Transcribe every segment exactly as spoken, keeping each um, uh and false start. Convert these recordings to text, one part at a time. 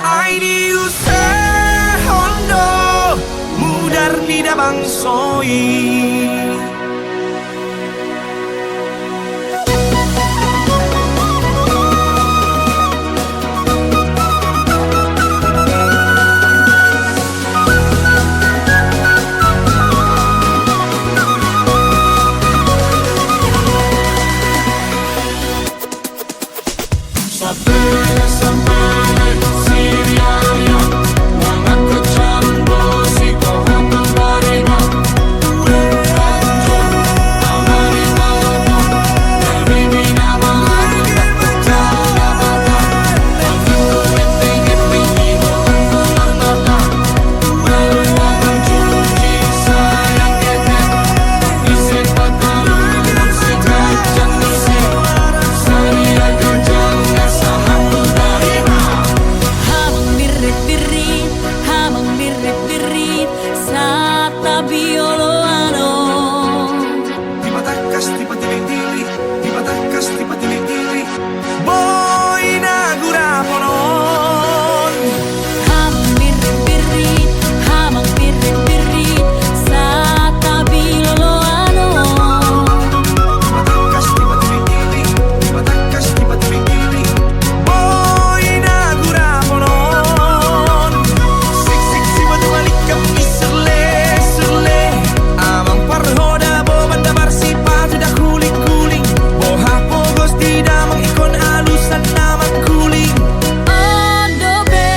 Ai diusehon do mudar ni da bangso i. Habang birrit-birrit, habang birrit-birrit, sahat tabi oloan on. Dipatangkas, dipatili-tili, dipatangkas, dipatili-tili. Boi na gurapon on. Habang birrit-birrit, habang birrit-birrit, sahat tabi oloan on. Dipatangkas, dipatili-tili, dipatangkas, dipatili-tili. Boi na gurapon on. Siksik sibatu, malikam ni serle-serle. Amang parhoda, boban da barsipatu da kuling-kuling. Boha pogos di damang ingkon alusan na mangkuling. On dope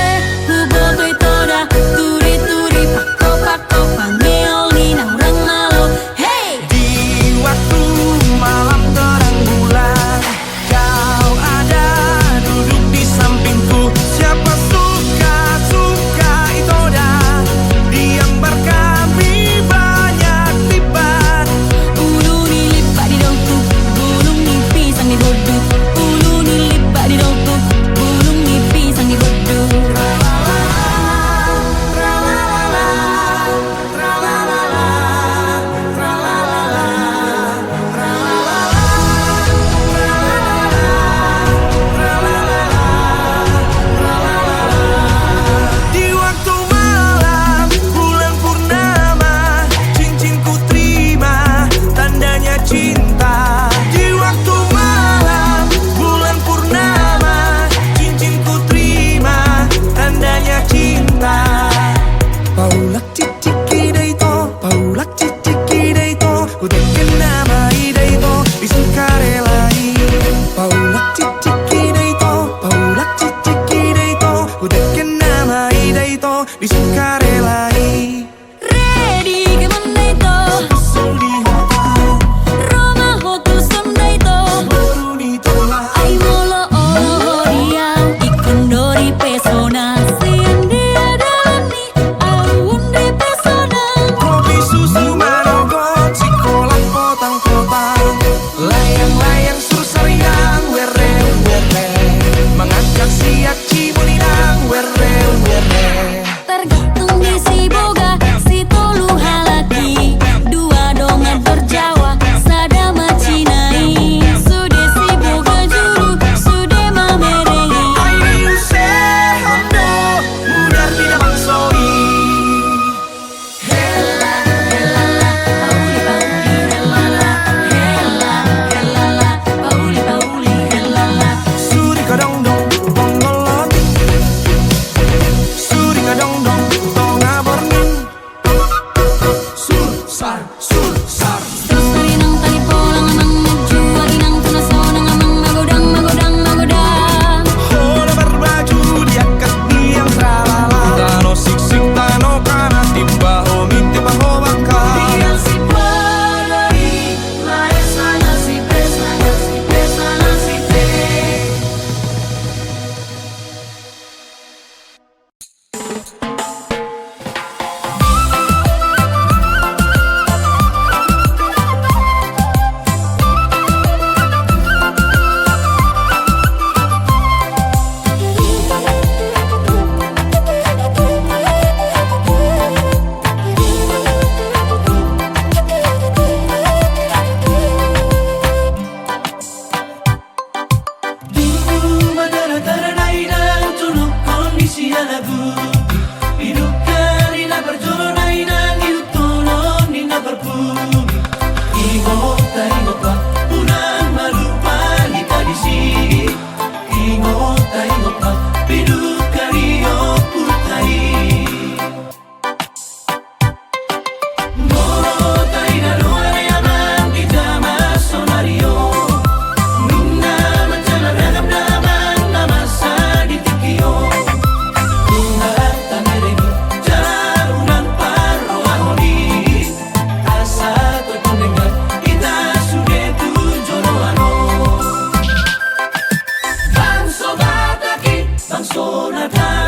huboto ito da, turi-turi, pakko-pakko, pangeol ni na hurang malo. Hei! Di waktu malam terang bulan, kau ada duduk di sampingku. Siapa suka-suka ito da, diambar kami banyak lipat. Ulu ni lipat di dauntu, bulung ni pisang di boddu. Ulu ni lipat di dauntu, bulung ni pisang di boddu. Di waktu malam bulan purnama, cincin ku terima, tandanya cinta. Di waktu malam bulan purnama, cincin ku terima, tandanya cinta. Paulak cicik ida ito, paulak cicik ida ito, huteke nama ida ito di sungkarela i. Paulak cicik ida ito, paulak cicik ida ito, huteke nama ida ito di sungkarela i. Ready ke manda ito? Ro ma ho tu son da ito. Ai molo olo ho di au, ingkon do ripesona. Sian dia dalan ni au, on ripesona. Kopi susu manogot, sikola potang-potang. Layang-layang sursariang, werre-werre. Mangangkat siak cibuni nang, werre-werre. Targantung di si boga, si tolu halak i, dua dongan torjawa, sada ma Cina i. Sude si boga juru, sude ma mereng i. Ai diusehon do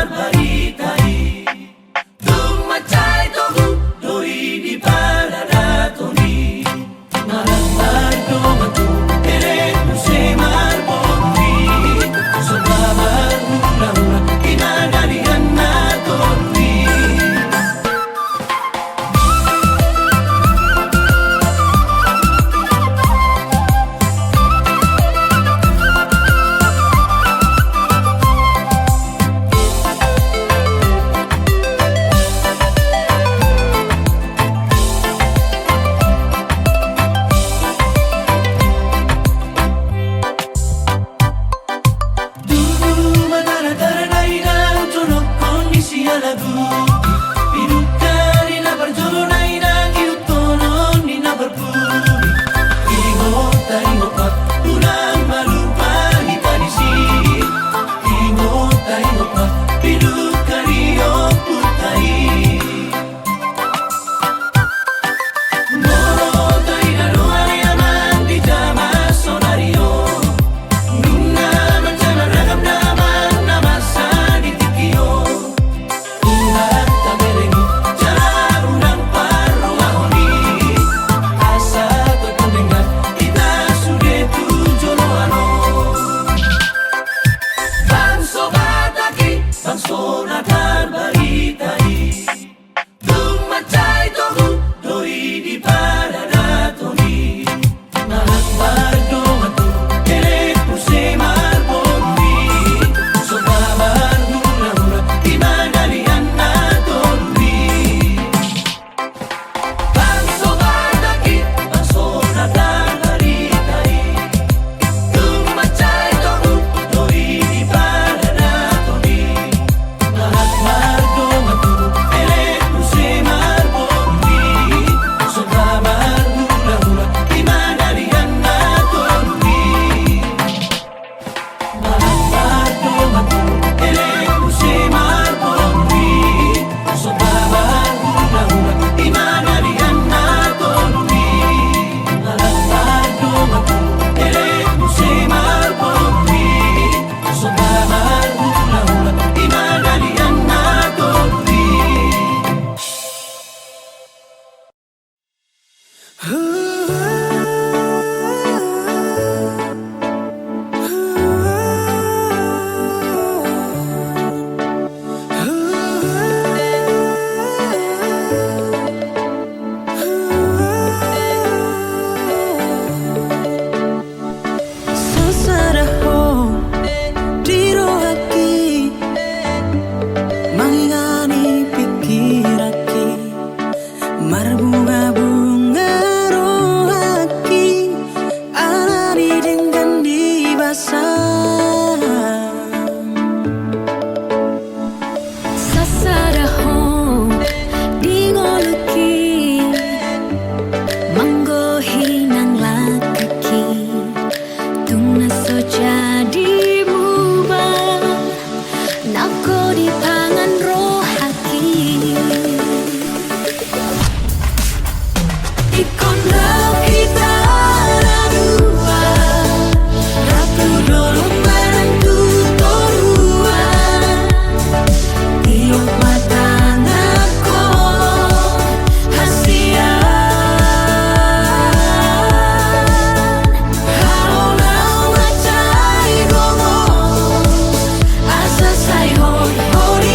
Barita i. Tung mansai togu do i di paradaton i. Manang mardongan tu elek muse marboru i. Songon marhulahula i ma dalihan na toru i. Dudu ma tara-tara na inang, jonok on ni sialagupi. Pinungka ni na parjolo na inang, ihuthon on ni na parpudi. Ingot, taringot ma, unang ma lupa hita disi. Ingot, taringot ma, pinungka ni ompunta i. Molo taida do ale amang di jaman saonari on, nunga mansai marragam damang na masa di tingki on. Unang taberengi jala unang parrohahon i, asa tongtong denggan hita sude tu joloan on. Bangso Batak i, bangso na tarbarita i. Tung mansai togu do i di paradaton i. Manang mardongan tu elek muse marboru i. Songon marhulahula i ma dalihan na toru i. Bangso Batak i, bangso na tarbarita i. Tung mansai togu do i di paradaton i. Manang mardongan tu elek muse marboru i. Songon marhulahula i ma dalihan na toru i. Sasada ho di rohangki, mangingani pingkiranki, marbunga-bunga rohangki, ala didenggan di basa. Sasada ho di ngolungki, manggohi nang langkangki, tung na so jadi muba, nanggo dipangan rohangki. Ingkon rap hita na dua, rap tu dolok, badan tu toruan. Tiop ma tanganhon hasian. Halo na mansai gogo, asa sai hot hori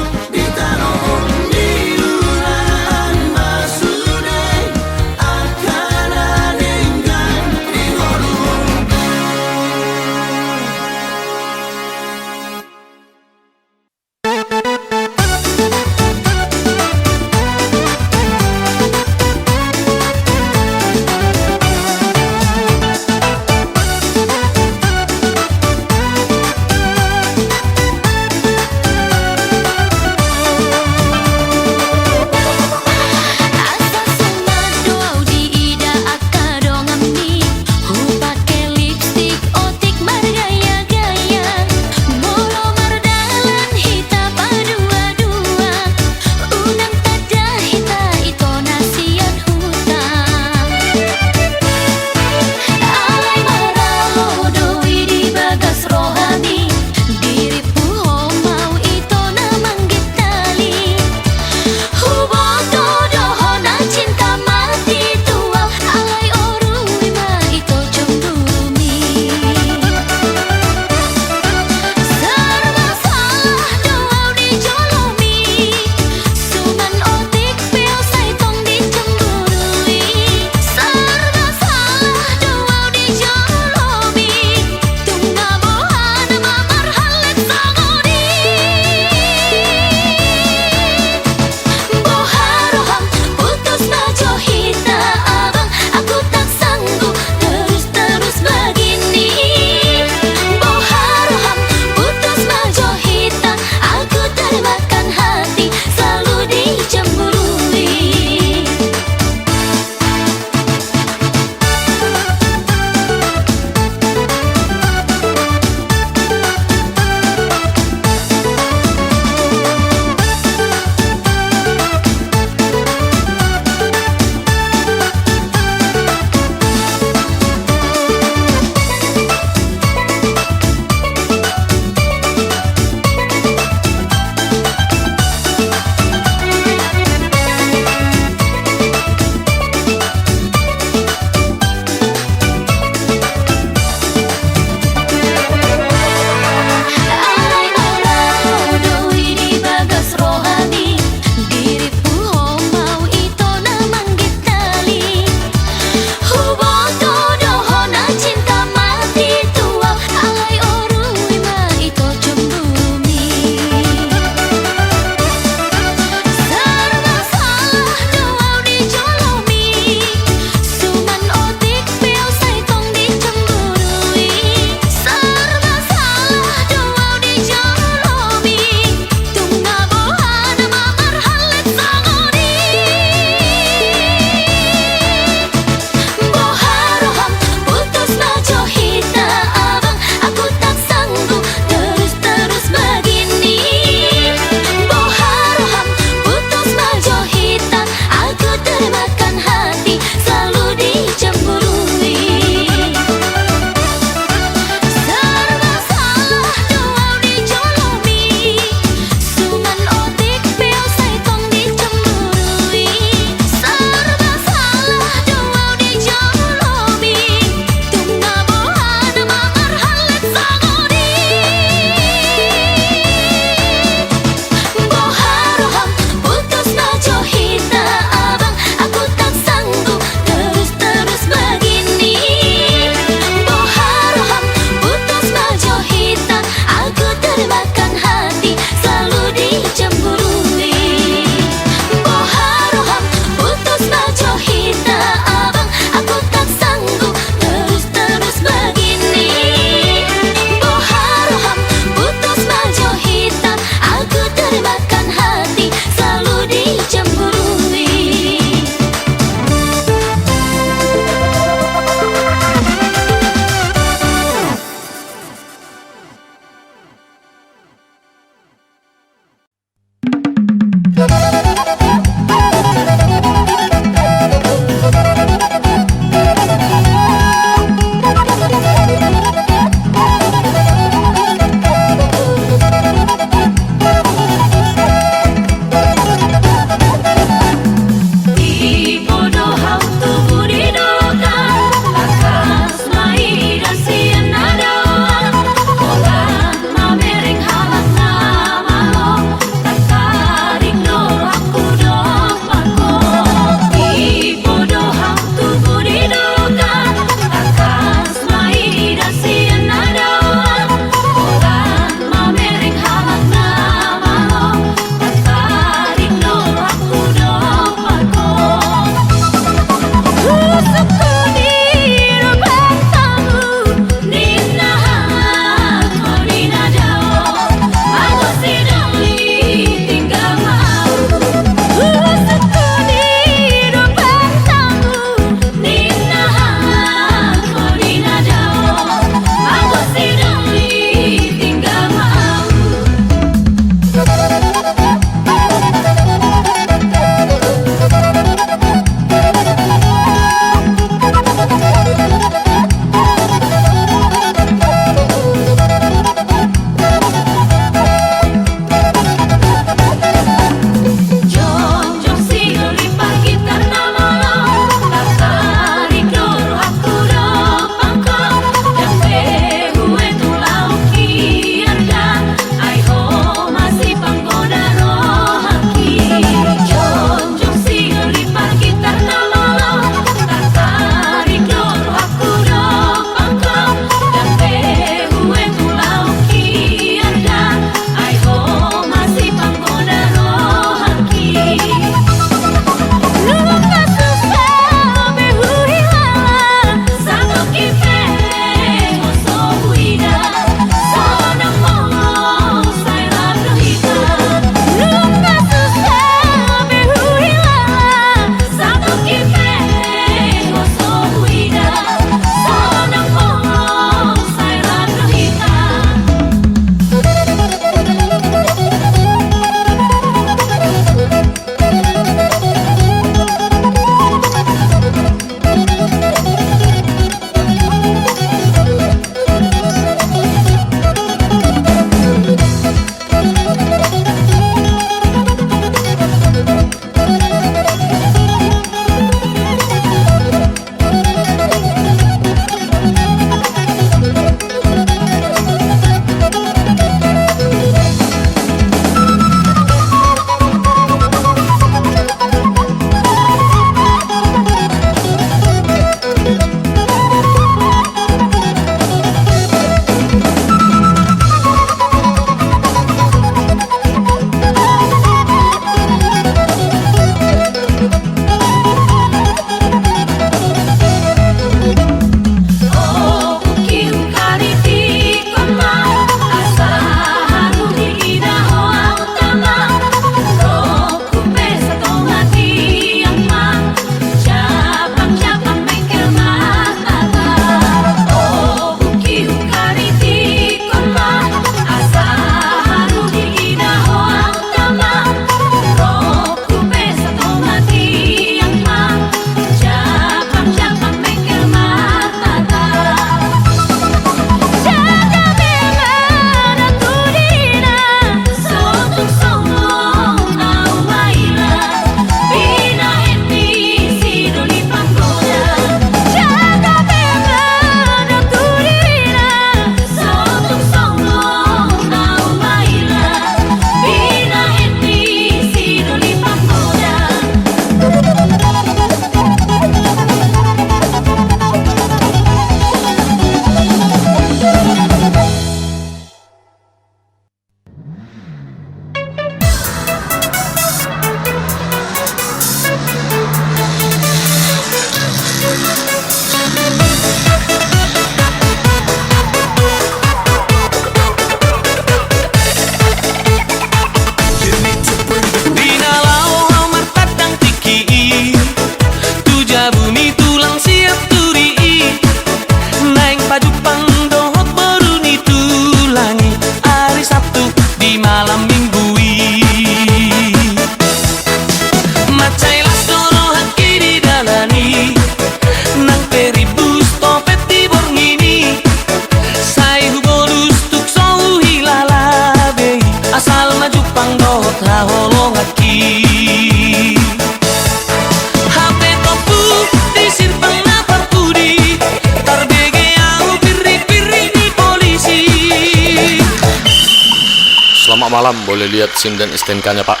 Malam, boleh lihat SIM dan STNK-nya, Pak.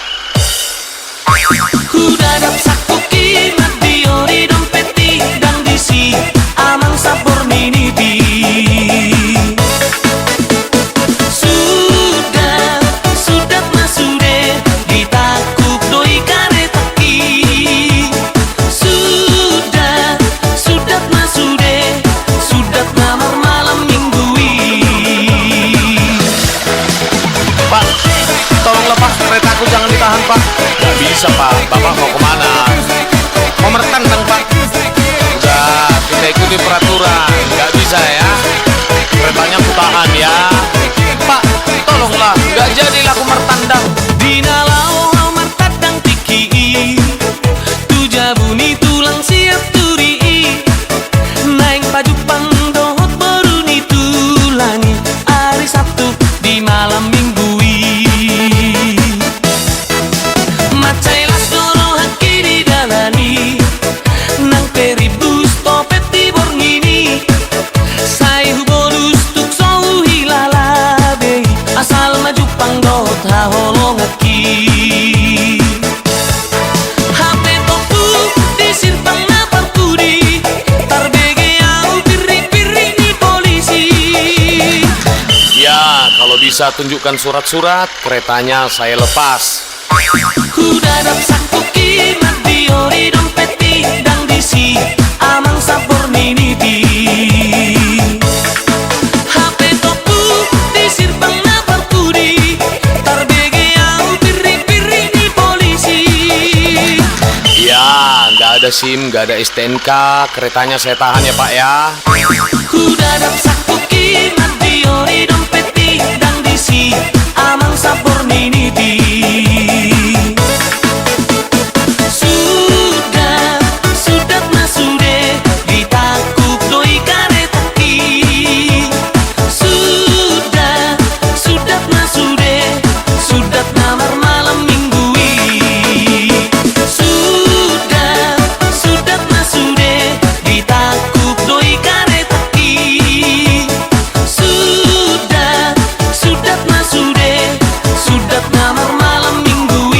Hudadap sangkupki, mandiori dompetki, ndang disi amang saborngin i di. Sudat, sudat ma sude, ditangkup do i karetangki. Sudat, sudat ma sude, sudat na marmalam minggu i. Pak, tolonglah, Pak, keretaku jangan ditahan, Pak. Nggak bisa, Pak. Bapak mau kemana? Mau mertandang, Pak. Udah, kita ikuti peraturan. Nggak bisa, ya. Keretanya ku tahan, ya. Pak, tolonglah. Nggak jadilah aku mertandang. Di na laho au martandang tingki i, tu jabu ni tulang Sianturi i, naeng pajumpang dohot boru ni tulang i, ari Sabtu di malam minggu i. Mansai las do rohangki di dalan i, nang pe rimbus topet di borngin i, sai hubodus tung so huhilala be i, asal ma jumpang dohot haholonganki. Hape tompu di simpang na parpudi, tarbege au pirrik-pirrik ni polisi. Ya, kalau bisa tunjukkan surat-surat, keretanya saya lepas. Hudadap sangkupki, mandiori dompetki, ndang disi amang saborngin i di. Hape tompu di simpang na parpudi, tarbege au pirrik-pirrik ni polisi. Ya, nggak ada SIM, nggak ada STNK, keretanya saya tahan ya, Pak, ya. Hudadap sangkupki, mandiori dompetki, ndang disi amang saborngin i di. Sudat, sudat ma sude, ditangkup do i karetangki. Sudat, sudat ma sude, sudat na marmalam minggu i. Sudat, sudat ma sude, ditangkup do i karetangki. Sudat, sudat ma sude, sudat na marmalam minggu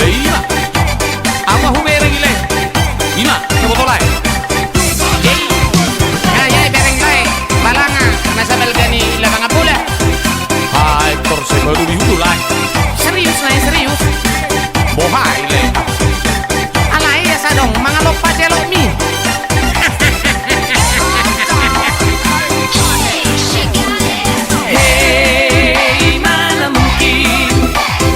Ima. Apa hubereng i lae? Ima, sabotol aek. Jadi, nga ia bereng lae. Balanga, masa balga ni lapangan bola. Hai, tor se baru di hulu lae. Serius lae, serius. Boha i lae. Alai asa adong mangalompa di jalokmi. Hei, mana mungkin,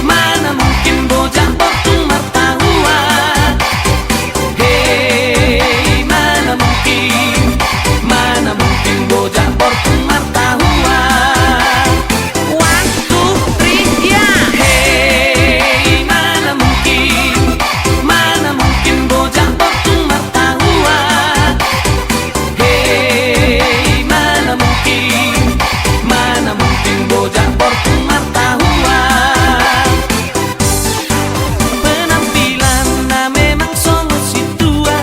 mana mungkin bojak bortung martahuan. Hei, mana mungkin, mana mungkin bojak bortung martahuan. One, two, three, ya. Hei, mana mungkin, mana mungkin bojak bortung martahuan. Hei, mana mungkin, mana mungkin bojak bortung martahuan. Penampilanna memang songon sintua,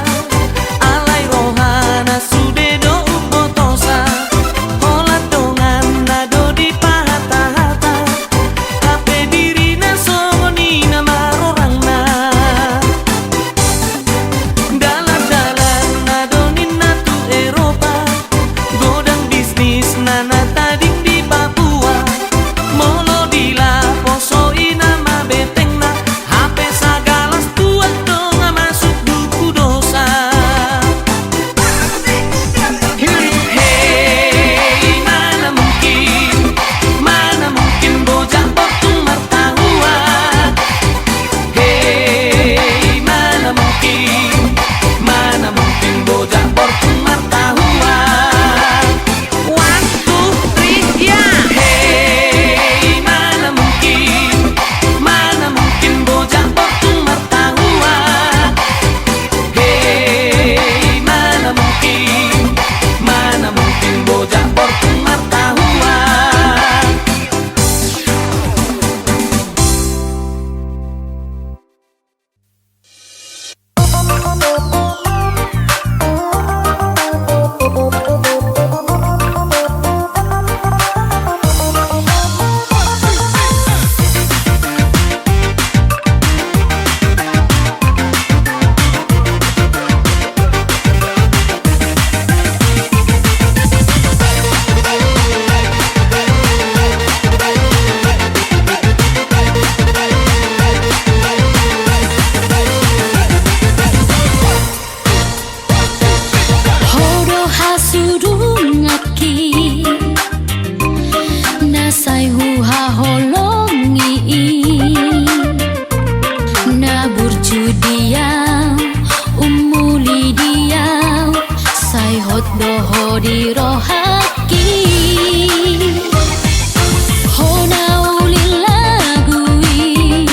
alai rohana sude do umbotosa. Holan donganna do dipahatahata, hape dirina songon i na marorangna. Dalandalanna do ninna tu Eropa, godang bisnisna na tading di Papua. Molo dilapo so i nama betengna, hape sagalas tuak do nga masuk buku dosa. Hei, mana mungkin, mana mungkin bojak bortung martahuan. Hei, mana mungkin, mana mungkin bojak bortung martahuan. One, two, three, ya. Hei, mana mungkin, mana mungkin bojak bortung martahuan. Hei, mana mungkin, mana mungkin bojak bortung martahuan. Ho do hasudunganki na sai huhaholongi i. Na burju di au, umuli di au, sai hot do ho di rohangki. Ho na uli lagu i,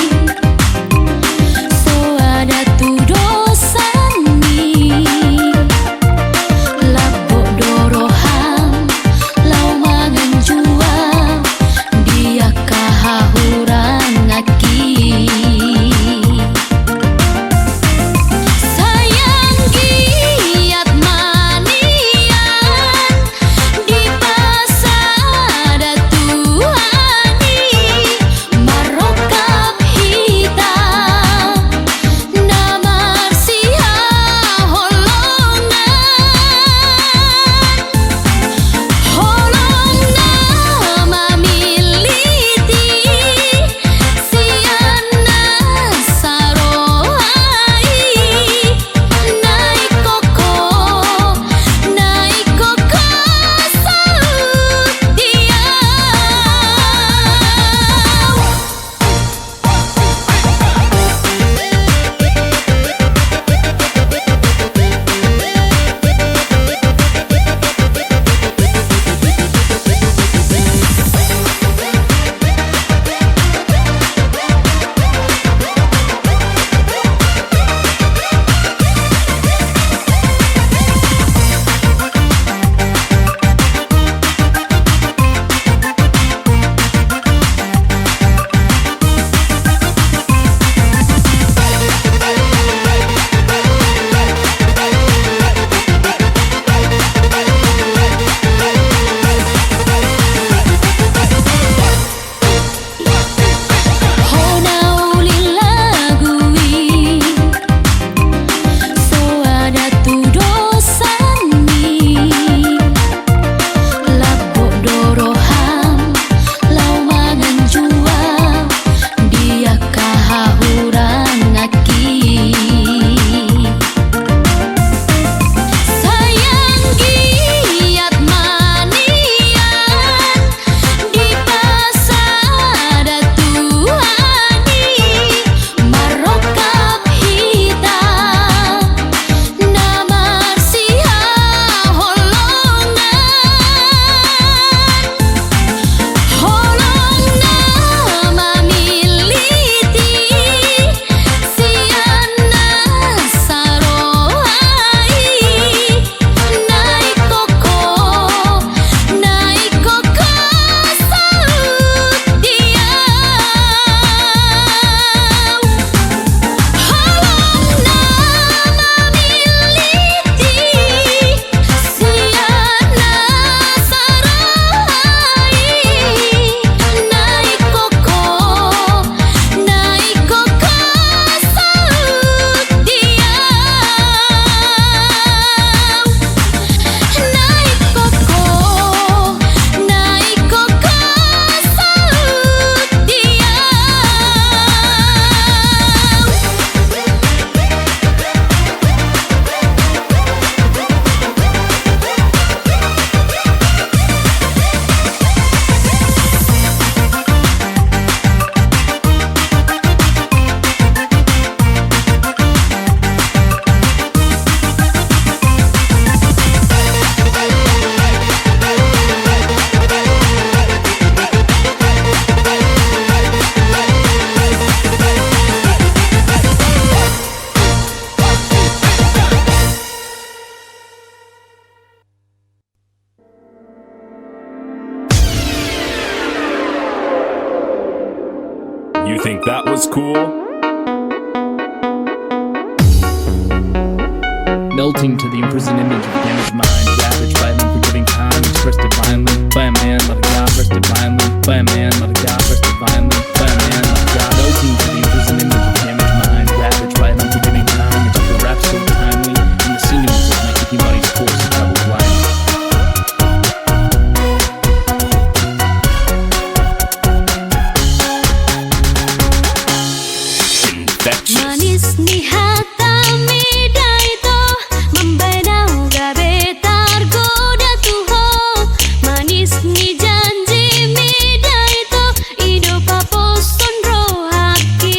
so ada tu dosanmi. Lambok do roham, laho manganjua di angka hahurang. Sayang giat ma nian, That was cool. Melting to the imprisoned image of a damaged mind, ravaged by an unforgiving time, expressed divinely by a man, not a god, expressed divinely by a man, not a god, expressed divinely by a man, not a god. Melting to the imprisoned image of a damaged mind, ravaged by an unforgiving time, expressed so timely in the sinews of my aching body's course of troubled life. Infectious. Manis ni hata mida ito, mambahen ahu gabe targoda tu ho. Manis ni janji mida ito, i do paposhon rohangki.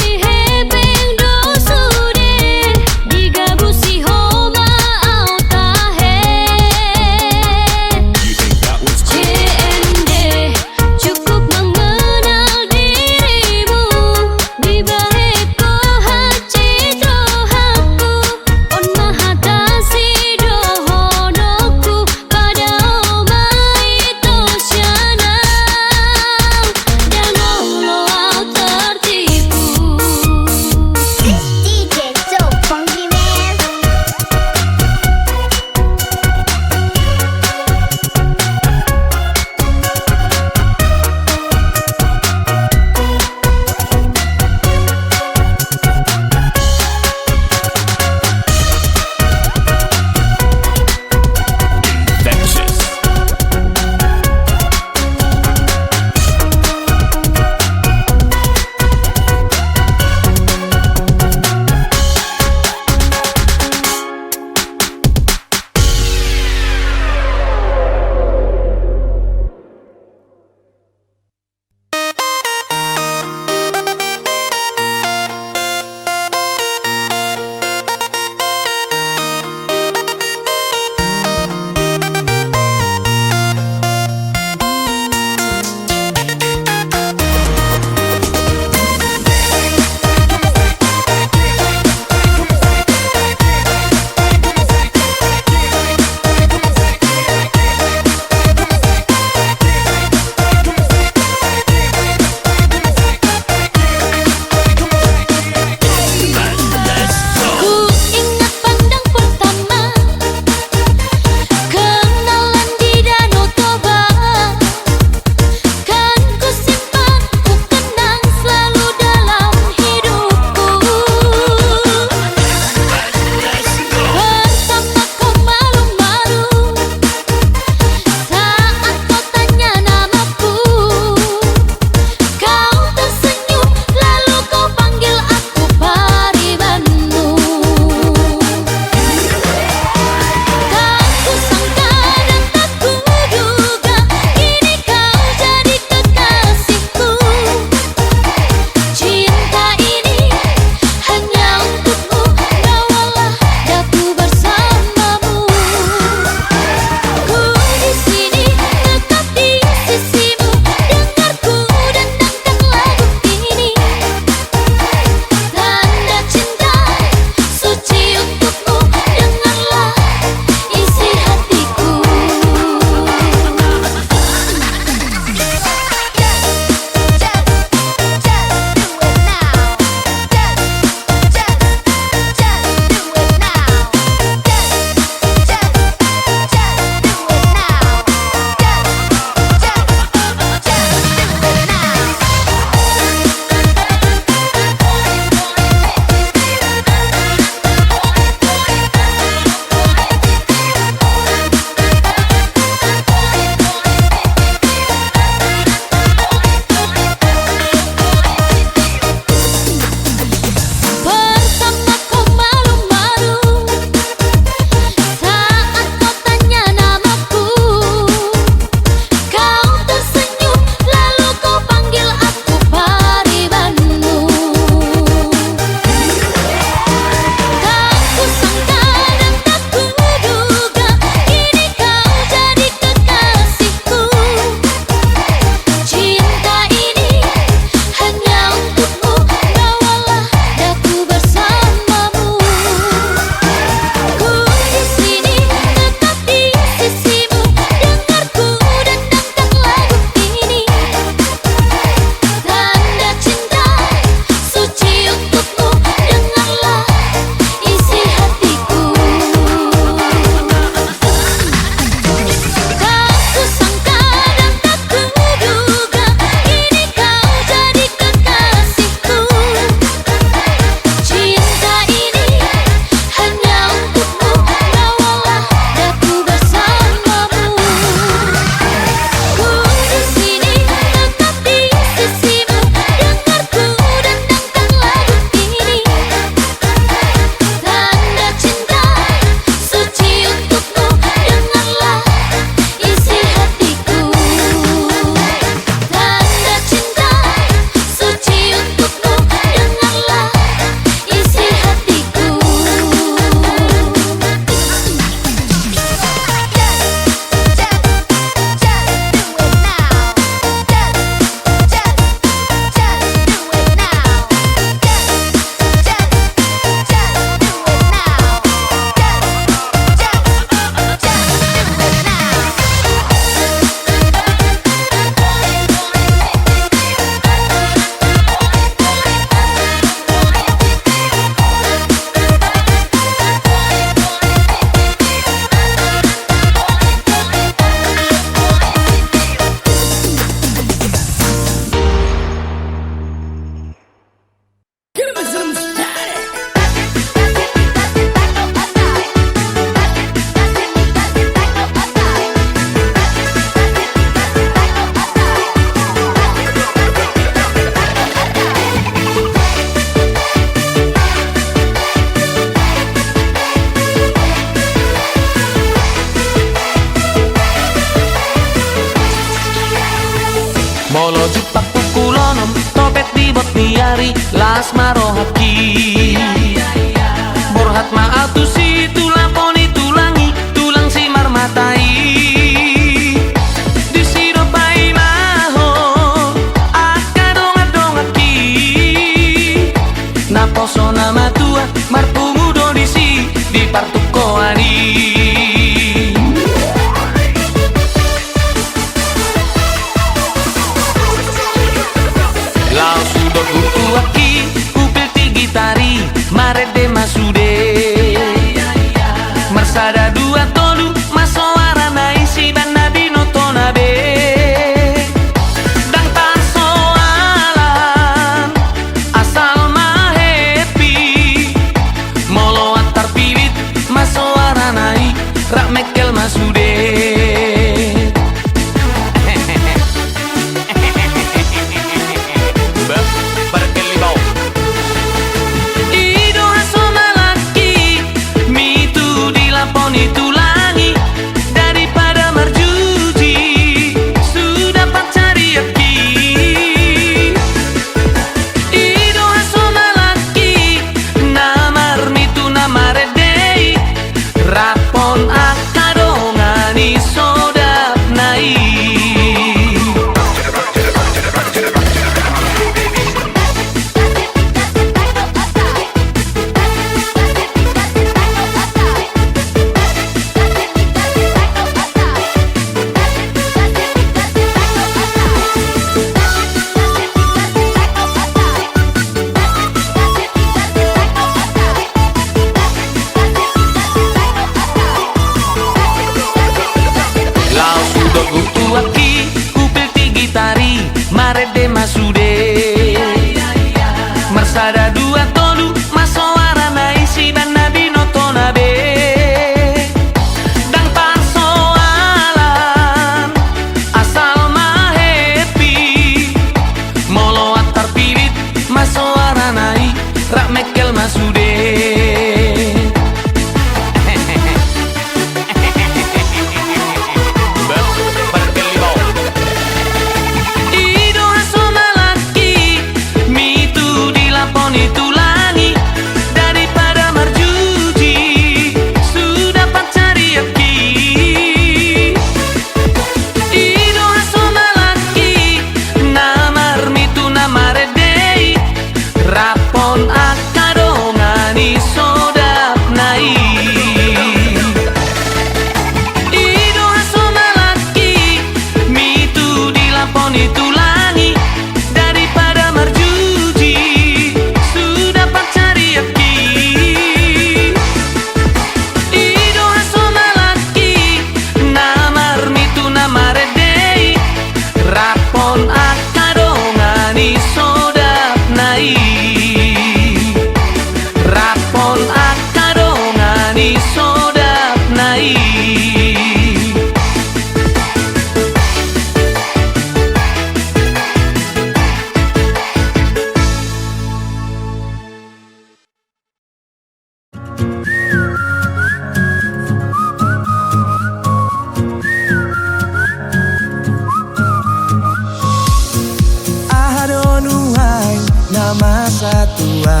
Masa tua,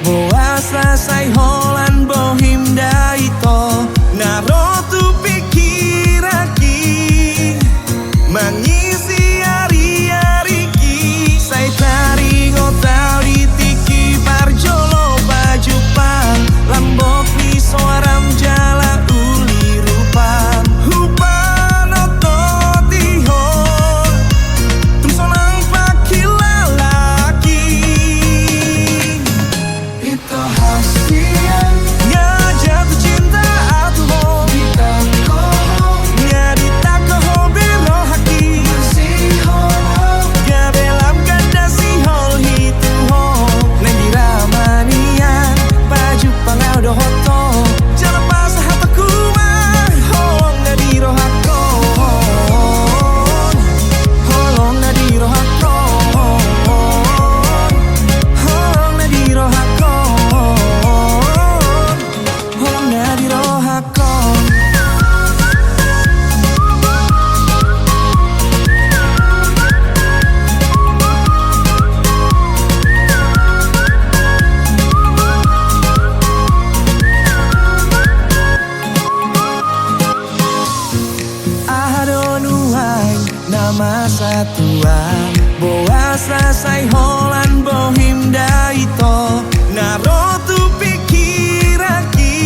boasa sai holan bohim da ito, na ro tu pingkiranki, mangisi ari-ariki, sai taringot au di tingki parjolo pajumpang, lambok ni soaram jala uli rupam, hupanototi ho. Tung so nang pangkilalahi. Ito hasian. Nga jatuh cinta au tu ho. Ditangko ho. Nga ditangko ho be rohangki. Masihol ho. Gabe lam ganda sihol i tu ho. Naeng dira ma nian pajumpang au dohot ho. Jala pasahatku ma holong na di rohangkon. Holong na di rohangkon. Holong na di rohangkon. Holong na di rohangkon. Aha do nuaeng na masa tua, boasa sai holan bohim da ito, na ro tu pingkiranki,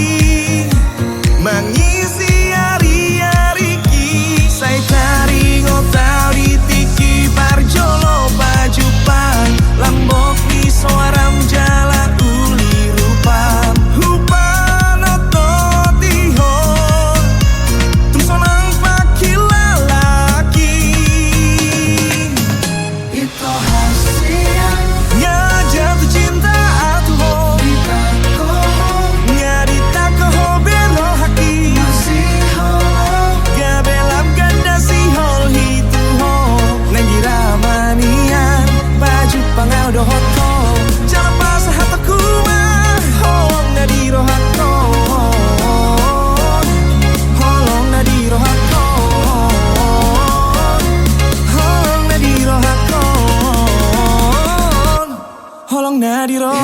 mangisi ari-ariki, sai taringot au di tingki parjolo pajumpang, lambok ni soaram jala uli rupam, hupanototi ho. Tung so nang pangkilalahi. Ito hasian. Nga jatuh cinta au tu ho. Ditangko ho. Nga ditangko ho be rohangki. Masihol ho. Gabe lam ganda sihol i tu ho. Naeng dira ma nian pajumpang au dohot ho. Jala pasahatku ma holong na di rohangkon. Holong na di rohangkon. Holong na di rohangkon. Holong na di rohangkon.